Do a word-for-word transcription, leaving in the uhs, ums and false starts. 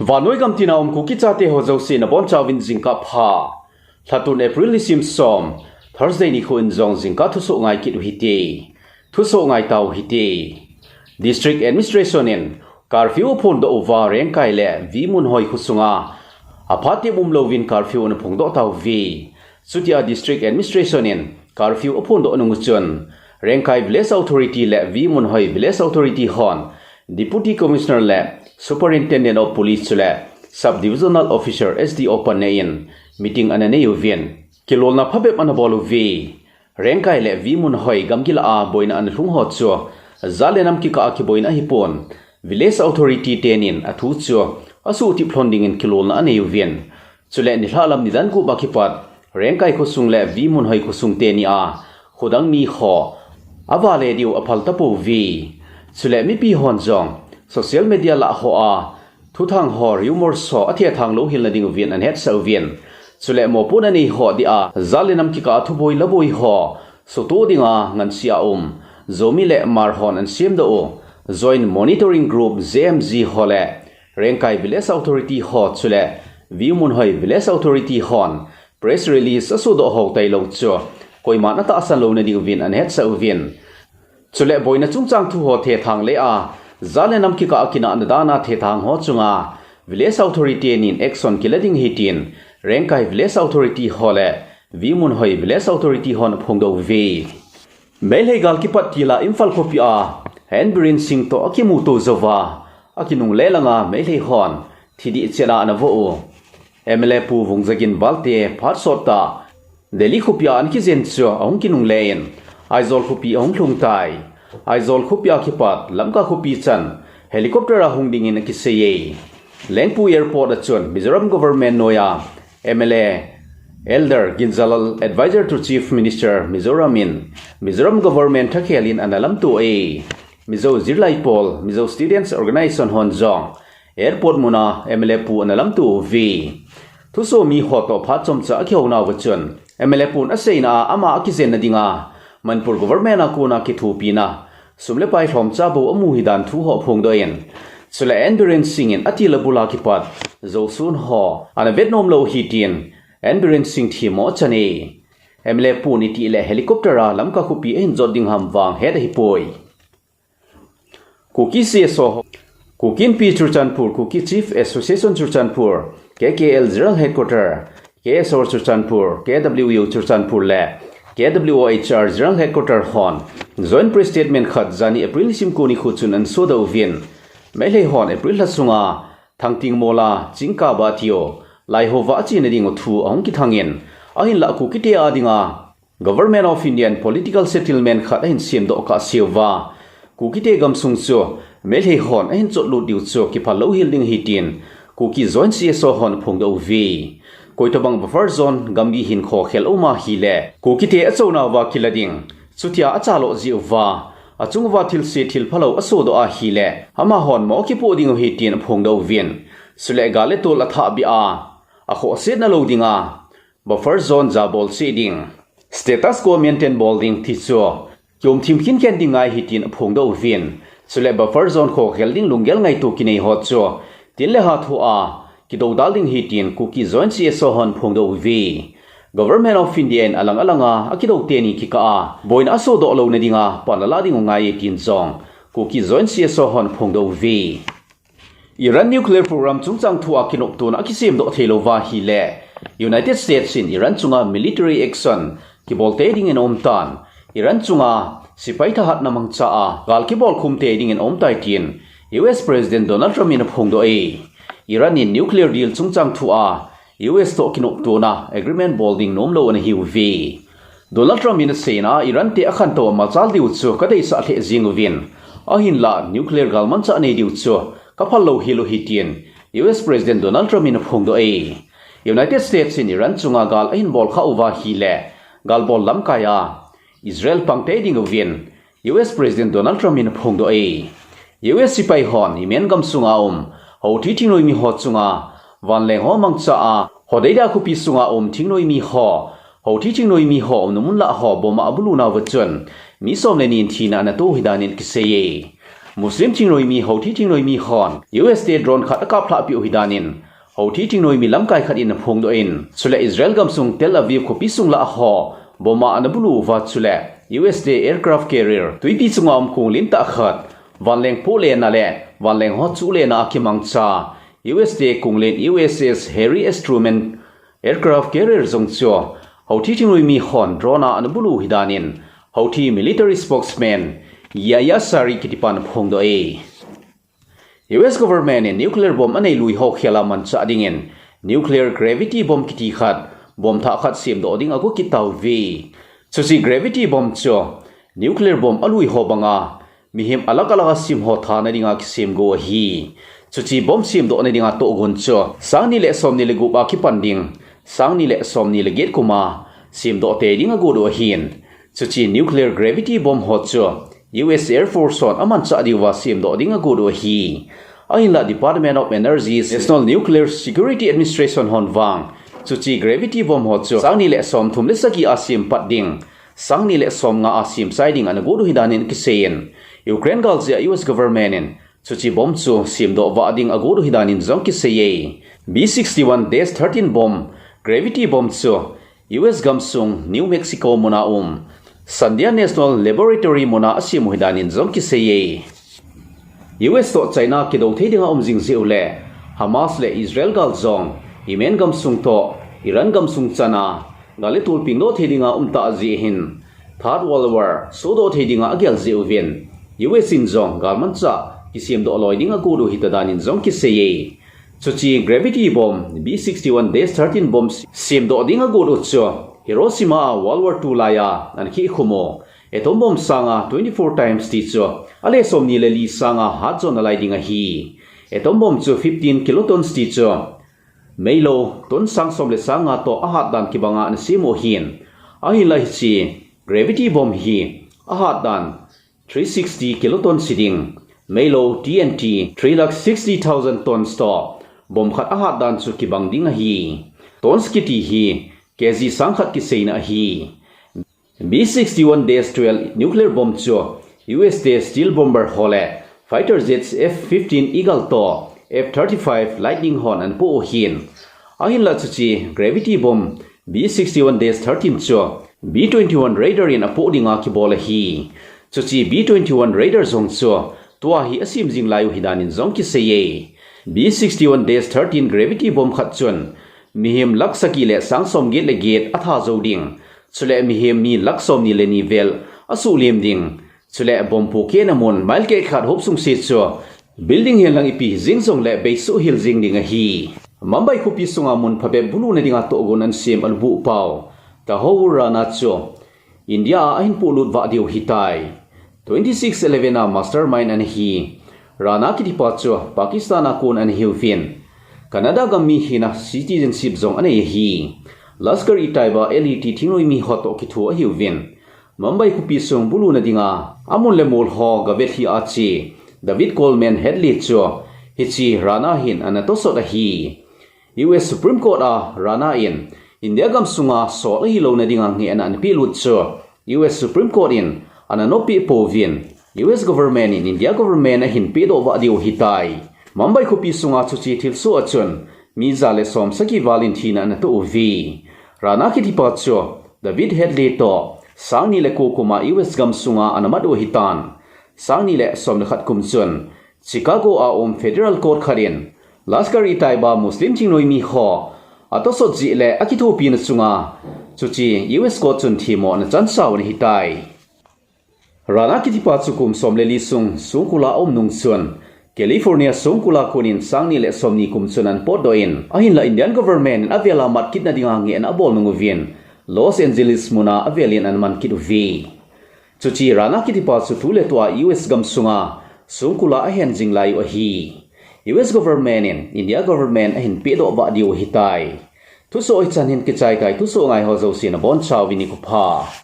Vannoi gam tina um Kuki chate ho jouse nabonchauvin jingkah pha. Lhatun April nisim som, Thursday nikho in jong jingkah thusoh ngai kit uhite. Thusoh ngai tauhite. District Administration in curfew aphondoh uva Rengkai le V Munhoi khosunga aphat tep umlouvin curfew ana phongdoh tauve. Chutia District Administration in curfew aphondoh nung uchun Rengkai Village Authority le V Munhoi Village Authority hon Deputy Commissioner le Superintendent of Police chule Sub Divisional Officer, S D O panna in meeting ana nei uvin, kilolna phabep ana bol uve. Rengkai le V Munhoi gamgi lah a boina ana lhung ho chu jat le nam kikah a kiboina ahipon, Village Authority tenin athu chu asuhtip lhon dingin kilolna anei uvin. Chule nilhah lam nidan gup a kipat Rengkai khosung le V Munhoi khosung teni a khodang mi ho avale diu aphal tapouve. Chule mipi hon jong social media lah hoa thuthang ho, rumors ho athethang louhel na ding uvin ana hetsah uvin. Chule mopohna nei ho dia jat le nam kikah a thuboi laboi ho suhtoh dinga ngansea um Zomi le Hmar hon ana semdoh u Joint Monitoring Group, J M G ho le Rengkai Village Authority ho chule V Munhoi Village Authority hon press release asohdoh ho tailou chu koiman atahsan louna ding uvin ana hetsah uvin. Chule boina chungchang thu ho thethang le a jat le nam kikah a kinahna dan a thethang ho chunga Village Authority tenin action kila ding ahi tin Rengkai Village Authority ho le V Munhoi Village Authority hon aphongdoh uve. Meitei gal kipat til a Imphal khopi a N Biren Singh toh akimuto jouva akinungle langa Meitei hon thidih chet a ana voh u M L A Pu Vungzagin Valte phat sot tah Delhi khopi a ana kijen chu ahung kinungle in Aizawl khopi ahung lhung tai. Aizawl khopi a kipat Lamka khopi chan helicopter a hung dingin akiseiye. Lengpu Airport a chun Mizoram Government noiya M L A Elder Ginjalal, Advisor to Chief Minister Mizoram in Mizoram Government thakhel in ana lamto e. Mizo zirlai pawl, Mizo Students Organization hon jong airport muna M L A pu ana lamto uve. Thusomi ho toh phat chomcha akihounauva chun M L A pun aseina a ama akijenna dinga Manipur government a kona kithopina sum le pai lhomcha bou amu hidan thu ho aphongdoh in, chule N Biren Singh in atil abul a kipat jouson ho ana vetnom lou ahi tin N Biren Singh themmo achan e. M L A pun itih le helicopter a Lamka khopi ahin jot ding ham vang het ahipoi. Kuki C S O, Kuki Inpi Churachandpur, Kuki Chief Association Churachandpur, K K L General Headquarter, K S O Churachandpur, K W U Churachandpur le K W O H R General Headquarter hon Joint Press Statement khat jani April nisim ko nikho chun ana sodoh uvin, Meitei hon April lha sunga Thangting Mola, Chingkaba tiu, Laiho va achena dingu thu ahung kithangin, ahinlah Kukite a dinga Government of India in political settlement khat ahin semdoh kahse uva, Kukite gamsung chu Meitei hon ahin chotlut diu chu kiphal louhel ding ahi tin Kuki Joint C S O hon aphongdoh uve. Koitobang buffer zone gamgi hin khokhel aum ahile Kukite achounauva kila ding, chutia achalo jeh uva, achunguva thilse thilphalou asodoh ahile amahon mo akipoh dingu ahi tin aphongdoh uvin, chule gal le tol athahbeh a, akhohsetna lou dinga buffer zone jabol cheh ding, status quo maintain bol ding ti chu kiumthim khinkhen ding ngai ahi tin aphongdoh uvin, chule buffer zone khokhel ding lunggel ngaito kinei ho chu tin le ha thoa kidoudal ding ahi tin Kuki Joint C S O hon aphongdoh uve. Government of India in alang alanga akidou teni kikah a boina asodoh louna dinga pan alah dingu ngai e tin jong Kuki Joint C S O hon aphongdoh uve. Iran nuclear program chungchang thua kinoptona akisemdoh theilouva ahile United States in Iran chunga military action kibol tei dingin aumtan, Iran chunga sepai thahatna mangcha a gal kibolkhum tei dingin aumtai tin U S President Donald Trump in aphongdoh e. Iran in nuclear deal chungchang thua U S toh kinoptona agreement bol ding nomlou ana hiuve. Donald Trump in aseina a Iran te akhantou a machal diu chu kadeisah lheh jenguvin, ahinlah nuclear galmanchah nei diu chu kaphal louhel u ahi tin U S President Donald Trump in aphongdoh e. United States in Iran chunga gal ahin bolkhah uva ahile galbol lamkai a Israel pang tei dinguvin U S President Donald Trump in aphongdoh e. U S sepai hon Yemen gamsunga um Houthi thingnoimi ho chunga vanleng ho mangcha a Hodeidah khopi sunga um thingnoimi ho, Houthi thingnoimi ho umna mun lah ho bomb a abulunauva chun mi som le ni in thina ana to ahidan in akiseiye. Muslim thingnoimi, Houthi thingnoimi hon U S te drone khat akaplhah peh u ahi danin Houthi thingnoimi lamkai khat in aphongdoh in, chule Israel gamsung Tel Aviv khopi sung lah a ho bomb a ana bulu uva, chule U S te aircraft carrier twipi chunga um kong lentah khat vanleng pohlena le vanleng ho chuhlena a kimangcha U S te kong len U S S Harry S Truman aircraft carrier jong chu Houthi thingnoimi hon drone a ana bulu u ahi danin Houthi military spokesman Yahya Saree kitipan aphongdoh e. U S government in nuclear bomb anei lui ho khel a manchah dingin nuclear gravity bomb kiti khat, bomb thah khat semdoh ding ago kit tauve. Chuche gravity bomb chu nuclear bomb alui ho banga mihem alag alag a sim ho thana dinga kisem go ahi. Chuche bomb semdohna dinga tohgon chu sang ni le som ni le gup a kipan ding sang ni le som ni le get kum a semdoh tei ding agot u ahin. Chuche nuclear gravity bomb ho chu U S Air Force hon amanchah diuva semdoh ding agot u ahi. Ahinla Department of Energy's National Nuclear Security Administration hon vang chuche gravity bomb ho chu sang ni le som thum le sagi a sem pat ding, sang ni le som nga a sem chai ding ana got u ahi danin kiseiyin, Ukraine gal jeh a U S government in chuche bomb chu semdoh vah ding agot u ahi danin jong kiseiye. B sixty-one dash thirteen bomb, gravity bomb chu U S gamsung New Mexico muna um Sandia National Laboratory muna asem u ahi danin jong kiseiye. U S toh China kidou thei dinga um jing jeh u le Hamas le Israel gal jong Yemen gamsung toh Iran gamsung chana gal le tol pengdoh thei dinga um tah jeh hin Third World War sodoh thei dinga agel jeh uvin U S in jong galmanchah kisemdoh loi ding agot u ahita danin jong kiseiye. Chuche gravity bomb B sixty-one dash thirteen bomb semdoh ding agot u chu Hiroshima a World War two laiya ana khehkhum u atom bomb sanga twenty-four times ti chu ale som ni le li sanga hat jo nalai ding ahi. Atom bomb chu fifteen kilotons ti chu meilou ton sang som le sang nga toh ahat dan kibanga ana sem u ahin. Ahinla hiche gravity bomb hi ahat dan three sixty kiloton si ding. Meilou T N T three lakh sixty thousand tons toh bomb khat ahat dan chu kibang ding ahi. Tons kiti hi K G sang khat kiseina ahi. B sixty-one dash twelve nuclear bomb chu U S te stealth bomber ho le fighter jets F fifteen Eagle toh F thirty-five Lightning hon ana poh u ahin. Ahinla chuche gravity bomb B sixty-one dash thirteen chu B twenty-one Raider in apoh dinga kibol ahi. Chuche B twenty-one Raider jong chu tua hi asem jing lai u ahi danin jong kiseiye. B sixty-one dash thirteen gravity bomb khat chun mihem lakh sagi le sang som get le get atha jou ding. Chule mihem mi lakh som ni le ni vel asuhlem ding. Chule bomb pohkehna mun mile get khat hop sungse chu building henlang ipi jeng jongle beisuh hel jeng ding ahi. Mumbai khopi sunga mun phabep buluna dinga tohgon ana sem alubuh pau Tahawwur Rana chu India a ahin pohlut vah diu ahitai. Twenty-six eleven a mastermind ana hi Rana kitipa chu Pakistan a kon ana hiuvin, Canada gam mi hina citizenship jong anei ahi. Lashkar-e-Taiba, L E T thingnoimi ho toh kithu ahiuvin, Mumbai khopi sung buluna dinga amun le mol ho gavet hi ache David Coleman Headley chu hiche Rana hin ana tosot ahi. U S Supreme Court a Rana in India gamsunga sol ahilouna dinga ngehna ana pelut chu U S Supreme Court in ana noppeh pouvin, U S government in India government ahin pehdoh vah diu ahitai. Mumbai khopi sunga chuche thilsoh a chun mi ja le som sagi val in thina ana toh uve. Rana kitipa chu David Headley toh sang ni le ko kum a U S gamsunga ana mat u ahitan. Sang ni le som le khat kum chun Chicago a um Federal Court khat in Lashkar-e-Taiba Muslim thingnoimi ho atosot jeh le akithopina chunga chuche U S court chun themmo ana chansau ana hitai. Rana kitipa chu kum som le li sung songkul a aum nung chun California songkul a kon in sang ni le som ni kum chun ana potdoh in, ahinla Indian government in avel a mat kitna dinga ngehna abol nung uvin Los Angeles muna avel in ana man kit uve. Chuche Rana kitipa chu tu le tua U S gamsunga songkul a ahen jing lai u ahi. U S government in India government ahin pehdoh vah diu ahitai. Thusoh hichan hin kichai tai, thusoh ngai ho jouse nabonchauvin nikho pha.